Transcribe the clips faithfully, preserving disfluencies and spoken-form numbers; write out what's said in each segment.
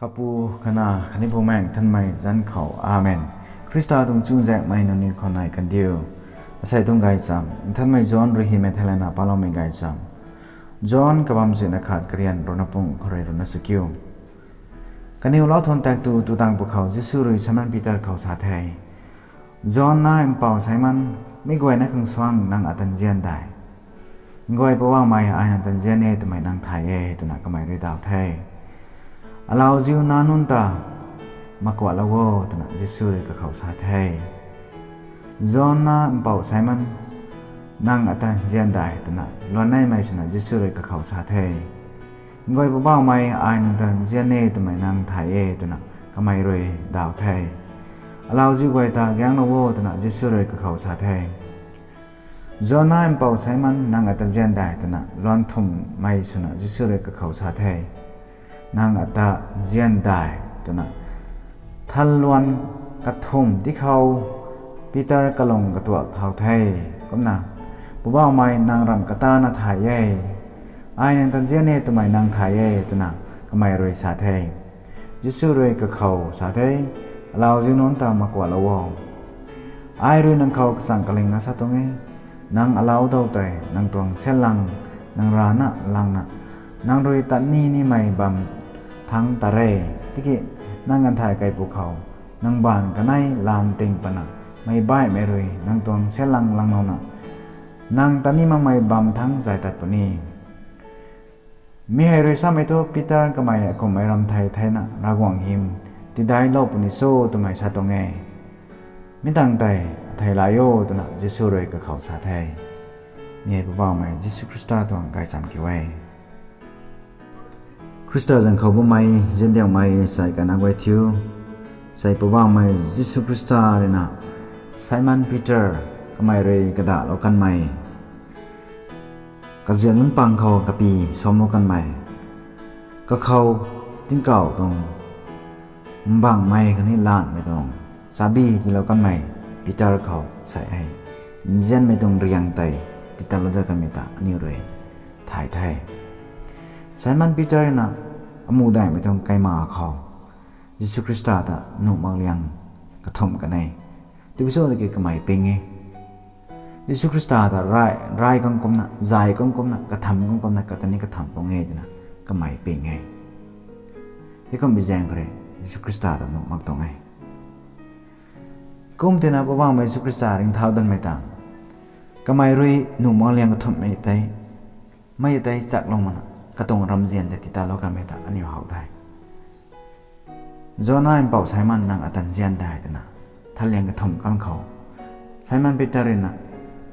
Kapu, Kanac khatni Bumaengh Nthanmei zanc khou, Amen. Khrista tuang chuzaenghmei nangniw khou nai kandiu. Asei tuang gaychamv Nthanmei John rui hymei theilayna paloumei gaychamv. John kabamv chuihna khat, karian ruhna pung khou rui ruhna chakiu. Kaniw lauthuan tak tu tu tang pwkhou Jisu rui Simon Peter khou sa the, John nac mpouh Simon, mi guayna khang suangc nang ata nzian dai? Nguay Poubauhmei, ai nang ta nzian e twmei nang thay e, twna kamei rui daw the. Alauziu nac nunc ta makuaklou o, twna Jisu rui kakhou sa the. John nac mpouh Simon, nang ata nzian dai? twna luanneimei swna Jisu rui kakhou sa the. Nguay Poubauhmei, ai nang ta nzian e twmei nang thay e, twna kamei rui daw the. Alauziu guay ta gaenglou o, twna Jisu rui kakhou sa the. John nac mpouh Simon, nang ata nzian dai? twna luan thumhmei swna Jisu rui kakhou sa the. Nang ata nzian dai? twna than luan kathumh tikhou Peter kalung katuak thau the. Kumna, Poubauhmei, nang ramh katana thay e. Ai nang ta nzian e twmei nang thay e, twna kamei rui sa the. Jisu rui kakhou sa the, Alauziu nunc ta makuaklou o. Ai rui nang khou kachang kalingna sa tuang e, nang alau dou tei nang tuang sianlang nang rana langna nang rui tat ni nimei bam thangc tat re. Tiki nang ganvthai kaipu khou nang baanv kanei lam ting pana meic baihmei rui nang tuang sianlang langlouna nang tat ni makmei bam thangc zay tat puni. Mi hei rui samei thu Peter kamei akumhmei ram thei theina Ravguangc hym tidailou puni cho twmei sa tuang e. Mi tangv tei athei lay o, twna Jisu rui kakhou sa the. Mi hei Poubauhmei Jisu Khrista tuang gaychamv kiu e. Khrista zanc khou bammei ziandiangmei sei kana guay thiu, sei Poubauhmei Jisu Khrista ruina Simon Peter kamei rui kadahlou kanmei kazian nunc pang khou kapy samlou kanmei, kakhou tingkauh tuang mbangmei khatni lanhmei tuang chabi tiilou kanmei Peter khou sei hei nzianmei tuang riang tei titatlou dat kanmei ta aniw rui thay the. Simon Peter ruina amuh daihmei tuang kaima khou Jisu Khrista ta nuh mak liang kathumh kan e. Tabui cho tiki kamei ping e. Jisu Khrista ta ray, ray kang kumna, zay kang kumna, katham kang kumna, kata ni katham pung e twna kamei ping e. Heikumbi zaeng khou rui Jisu Khrista ta nuh mak tuang e. Kum tina Poubauhmei Jisu Khrista ringcthau danmei tang, kamei rui nuh mak liang kathumhmei tei, mei tei chaklou makna katuang ramzian tei titatlou kanmei ta aniw how the. John nac mpouh Simon, nang ata nzian dai? twna thanliang kathumh kan khou Simon Peter ruina,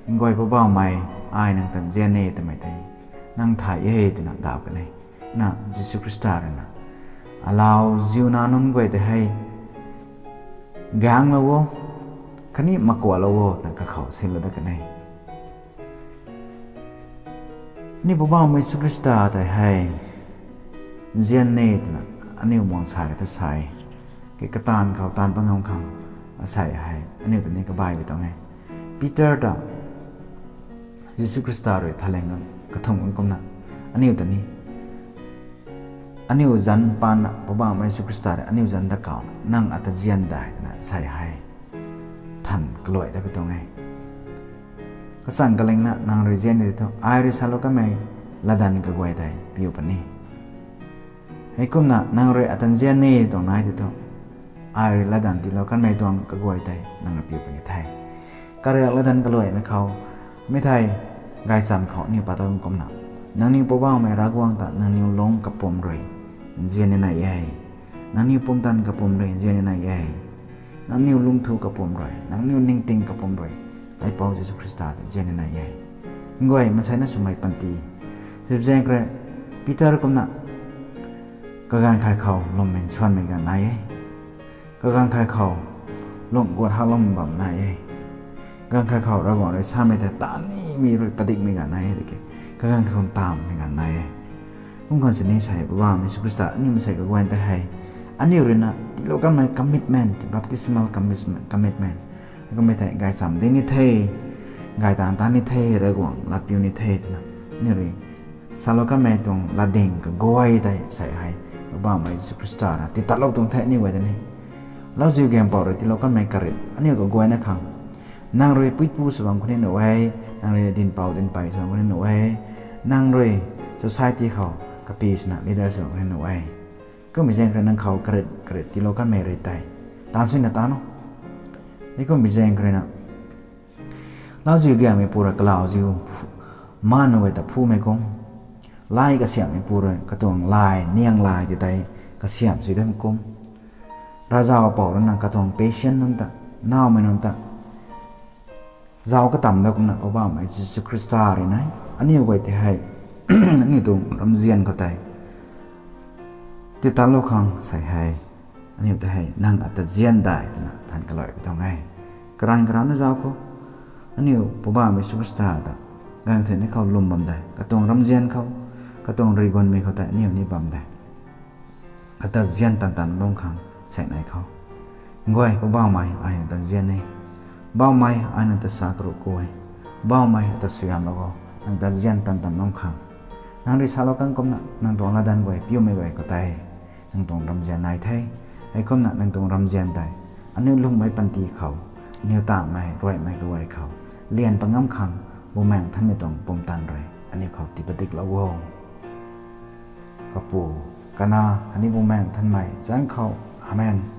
Nguay Poubauhmei, ai nang ta nzian e twmei tei nang thay e, twna daw kan e. Na Jisu Khrista ruina, Alauziu nac nunc guay tei hei gaenglou o, khatni makuaklou o, twna kakhou silou dat kan e. Aniw Poubauhmei Jisu Khrista tei hei nzian e twna aniw muang sa rui tu sa e. Ki kataanv khou taanv pangam khang asei hei aniw ta ni kabaihmei tuang e. Peter ta Jisu Khrista rui thanliang kathumh kan kumna aniw ta ni, aniw zanc paanna Poubauhmei Jisu Khrista rui aniw zanc ta kauna, nang ata nzian dai? twna sei hei than kaluai dat pui tuang e. Kachang kalingna nang rui nzian e tei thu, ai rui salou kanmei latdanv kaguay tei piu puni. Heikumna nang rui ata nzian e tuang nai tei thu, ai rui latdanv tiilou kanmei tuang kaguay tei nang rui piu puni the. Kariak latdanv kaluaimei khou, mi thei gaychamv khou aniw pat tuang kumna, nangniw Poubauhmei Ravguangc ta nangniw lungc kapwm rui nzian ni nai e. Nangniw pumtan kapwm rui nzian ni nai e. Nangniw lungthu kapwm rui, nangniw ningting kapwm rui, Kaipouc Jisu Khrista ta nzian ni nai e. Nguay, mansei na swmei panty. Sibzaeng khou rui Peter kumna kaganv khat khou lwmmei nsuanmei ganv nai e. Kaganv khat khou lung guat hakloumei bam nai e. Ganv khat khou Ravguangc rui samei tei tanimei rui padikmei ganv nai e tiki, kaganv khat khou ntamvmei ganv nai e. Kum khwan sini sei Poubauhmei Jisu Khrista aniw mansei kaguay tei hei aniw ruina tiilou kanmei commitment, baptismal commitment, commitment, kummei tei gaychamv ding ni the, gay taanv tat ni the, Ravguangc latpiu ni the twna aniw rui salou kanmei tuang latding kaguay tei sei hei Poubauhmei Jisu Khrista na titatlou tuang the aniu guay ta ni. Lauziu gaeng pou rui tiilou kanmei karit aniu kaguayna khang, nang rui puipu sw bam khou ni nuh e, nang rui dinhpouc dinhpey sw bam khou ni nuh e, nang rui society khou kapi swna leader sw bam khou ni nuh e. Kummei zaeng khou rui nang khou karit karit tiilou kanmei rui tei, taanv suina taanc o. Hei kummei zaeng khou rui na, lauziu gaengmei pu rui kalauziu man guay ta phumei kum, lai kasiamhmei pu rui katuang lai niang lai ti tei kasiamh sw dam kum, ravzau pou rui na katuang patient nunc ta, nowmei nunc ta zauc katam da kumna Poubauhmei Jisu Khrista rui na aniu guay tei hei aniu tuang ramzian khou tei titatlou khang sei hei, aniu tei hei nang ata zian dai twna than kalui pi tuang e. Karan karan na zauc khou, aniu Poubauhmei Jisu Khrista ta gaeng thuy ni khou lwm bam de, katuang ramzian khou, katuang rigunmei khou tei aniu ni bam de. Ata zian tan tan bam khang sei nai khou, nguay Poubauhmei, ai nang ta zian e. Bauhmei, ai nang ta sa karuh ku e. Bauhmei, ata suaihiamlou o, nang ta zian tan tan bam khang. Nang rui salou kan kumna nang tuang latdanv guay piumei guay khou tei nang tuang ramzian nai the. Heikumna nang tuang ramzian tei aniu lungmei panty khou, aniu taanvmei ruaimei kaguay khou lian pat ngam khang Bumaengh Nthanmei tuang pumtan rui aniu khou tii padiklou o. Kapu, Kanac khatni Bumaengh Nthanmei zanc khou. Amen.